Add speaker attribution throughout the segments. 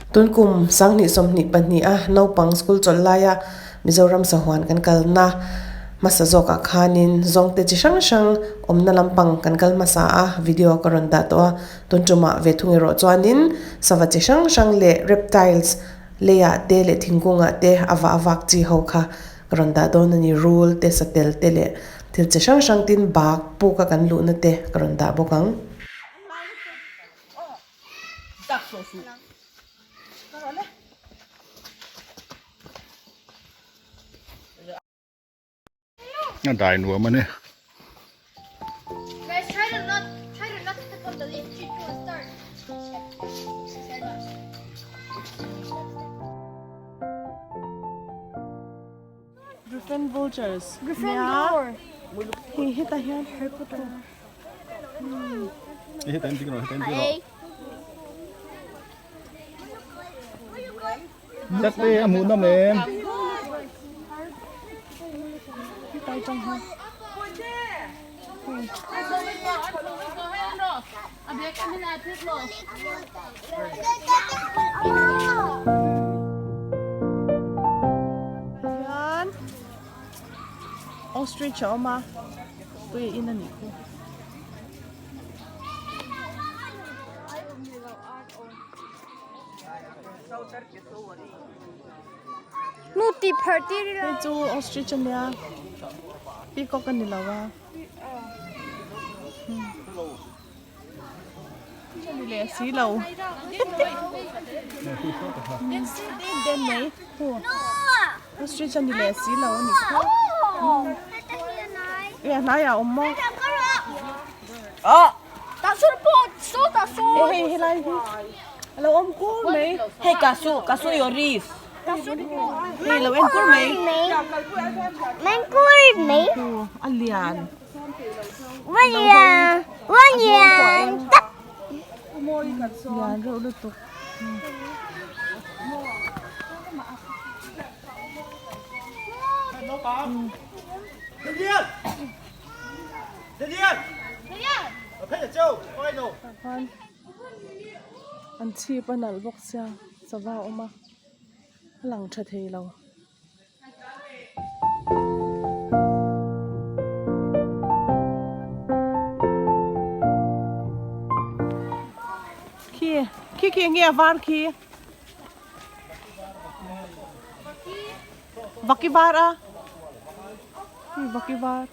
Speaker 1: Tun kum 2022 a naupang school chawlh laia Mizoram sahuan kan kalna hmasa zawkah khanin zawngte chi hrang hrang awmna lampang kan kal hmasa a, video ka rawn dah tawh a. Tun tumah ve thung erawh chuanin sava chi hrang hrang leh reptiles leiah te leh thingkungah te a vah vak chi ho kha ka rawn dah dawn a ni. Rul te, satel te leh thil chi hrang hrang tin bak puk a kan luhna te ka rawn dah bawk ang.
Speaker 2: A dai nuam a ni.
Speaker 1: Griffon vultures nia hei hetah hian
Speaker 2: Chắc đi, em muốn em.
Speaker 1: Hian ostrich a awm a tui a in a nih khu. Hei chu ostrich a nia peacock a ni lo a a ni leh si lo ostrich a ni leh si lo a nih kha e a hnaiah a awm maw. E hei helai hi a lo awm kur mai.
Speaker 3: Hei kasu kasu yoris.
Speaker 1: Hei lo en kur mai.
Speaker 4: Men kur mai.
Speaker 1: A lian.
Speaker 4: Lian lian tak.
Speaker 1: Lian reuh lutuk. An chhip a nalh bawk sia sava a awm a a lang tha thei lo. Khi khi khi enge a var khi vaki var a khi vaki var.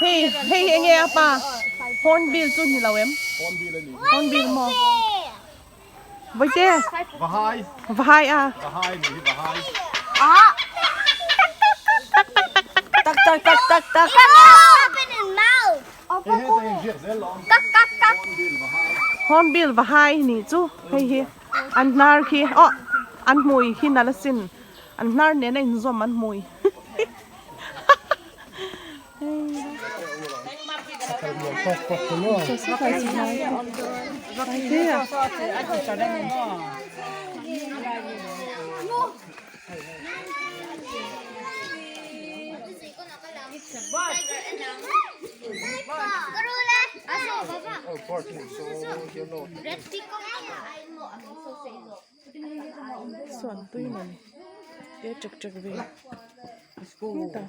Speaker 1: Hei hei enge a pa hornbill chu ni lo em hornbill maw Vawite
Speaker 2: Vahai
Speaker 1: Vahai a
Speaker 2: Vahai ni hi vahai
Speaker 1: Tak tak tak tak
Speaker 3: tak tak tak tak tak
Speaker 1: Hornbill vahai nih chu hei hi an hnar khi aw an hmui khi nalh asin an hnar nen a inzawm an hmui Sawn tui mai te ṭek ṭek ve hetah.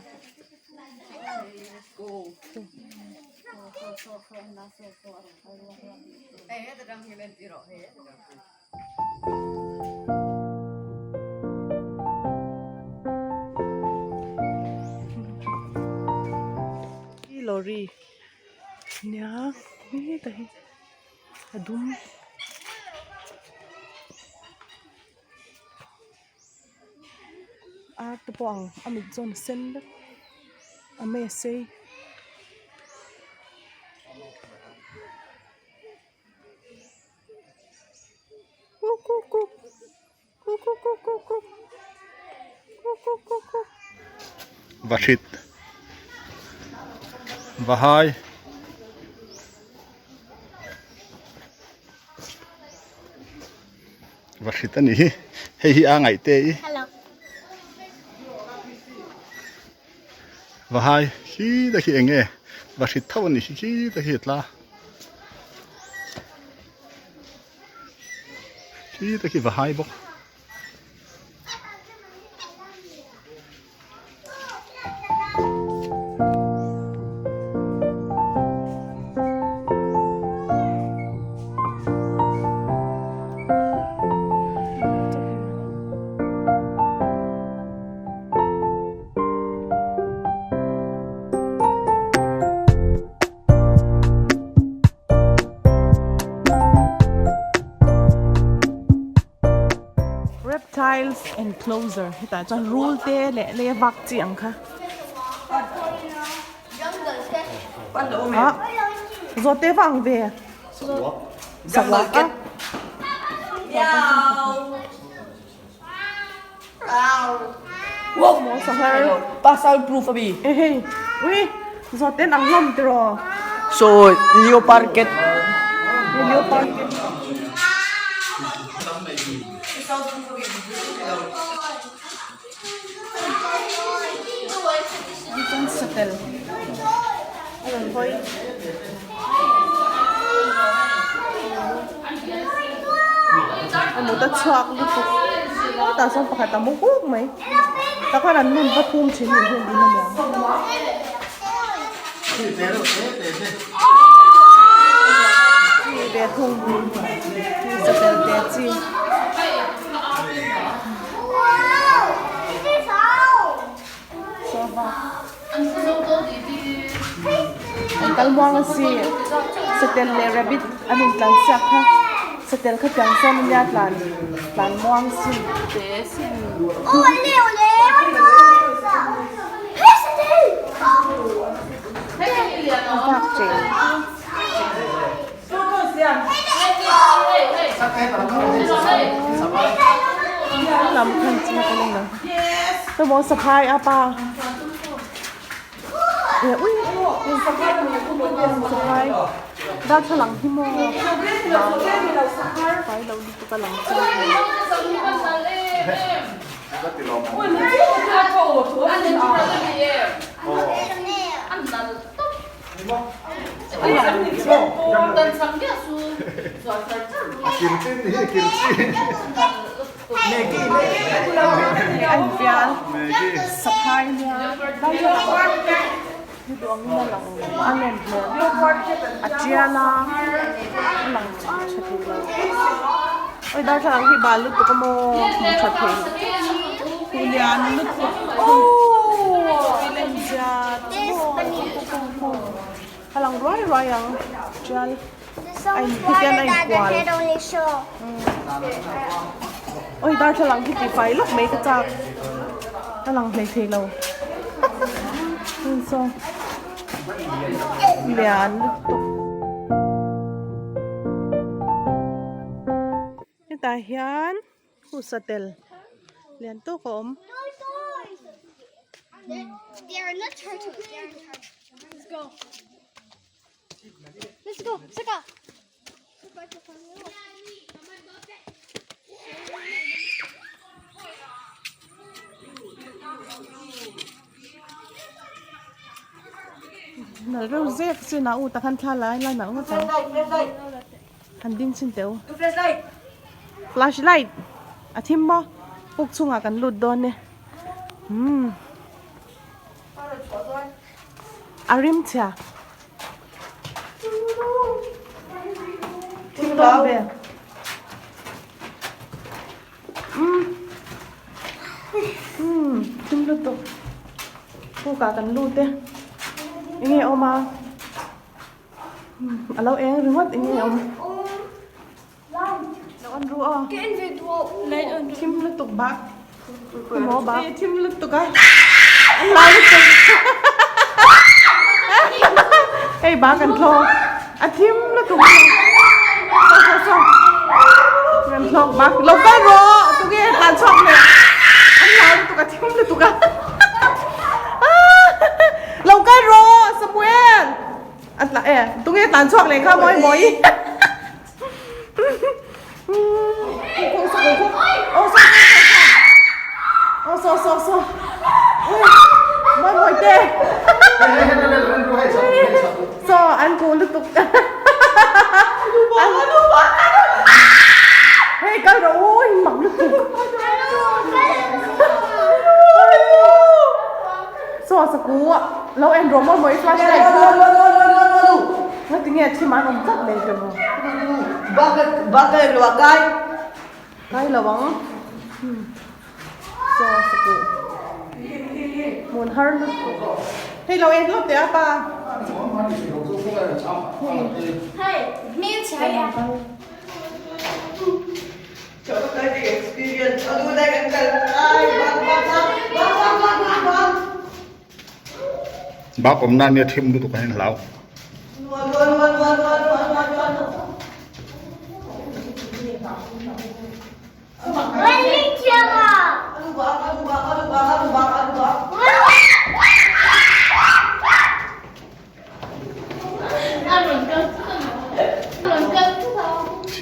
Speaker 1: Lorry nia hetah hi a dum ar te pawh ang a mit zawn a sen vek a mei a sei.
Speaker 2: Vahrit Vahai Vahrit a ni hi hei hi a ngaih te i. Vahai khi te khi eng nge va hrit tho a nih khi khi te khi a tla khi te khi vahai bawk.
Speaker 1: Reptiles enclosure hetah chuan rul te leh lei a vak chi ang kha ah zawhte va ang ve saruak a.
Speaker 3: Pasal proof a bi.
Speaker 1: E hei ui zawt ten ang hlawm tiraw.
Speaker 3: So leopard cat.
Speaker 1: Leopard cat. Chuan satel a rawn hawi. A mut a chhuak lutuk tah sawn pakhat a mu huk mai tah khan an nun va phum thin nih hian in a niang. Chi ve thung satel te chi. An kal muang a si satel leh rabbit an in tlan siak kha satel kha piang sawn a nia tlan tlan muang sin. A vak cheng. Lam khan chu ka leng lo. Ka maw saphai a pa. E ui saphai darthlalang hi maw fai lo lutuk a lang chu. Saphai nia hi duh angin a lang a lawm hmel a tial a a lang tha thei lo awi darthlalang hi bal lutuk a maw hmu tha thei lo hulian lutuk aww lemziah A lang ruai ruai ang tial a in hetian a inkual awi darthlalang hi tih fai lawk mai ka chak a lang hlei thei lo saw lian lutuk. Hetah hian hu satel lian tawk a awm. Nal reuh zek sin a u takhan thla lai lai nalh ngawt ang. Han ding chhin teh u. Flashlight a thim maw puk chungah kan lut dawn e. Umm a rim chhia. Thim dawn ve. Umm umm thim lutuk pukah kan lut e. Enge awm a? A lo eng ringawt eng nge awm lo an ru aw thim lutuk bak emaw bak thim lutuk a an lai lutuk hei bak an thlawk a thim lutuk so so so an thlawk bak lo kal rawh tunge tlan chhuak leh an lai lutuk a thim lutuk a lo kal rawh Samuel. A tla e tunge tlan chhuak leh kha mawi mawi aw so so so mawi mawi te. Lo en rawh maw maw i flashlight kha. Ngati nge thim an awm tlat mai te maw. Kai lo ang. Saw sakuh. Hmun har lutuk. Hei lo en hlawk teh a pa.
Speaker 2: Bak awmna nia thim lutuk a hian hlau.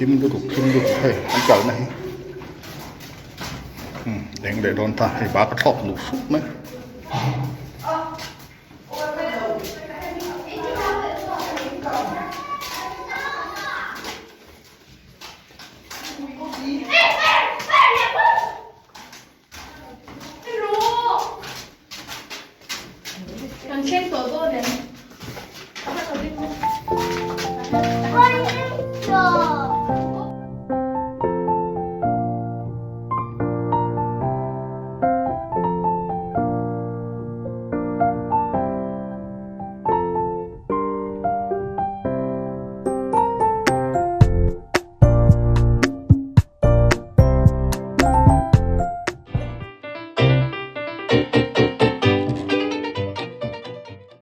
Speaker 2: Thim lutuk thim lutuk hei an kalna hi umm eng leh dawn ta hei bak a thlawk nuh sup mai.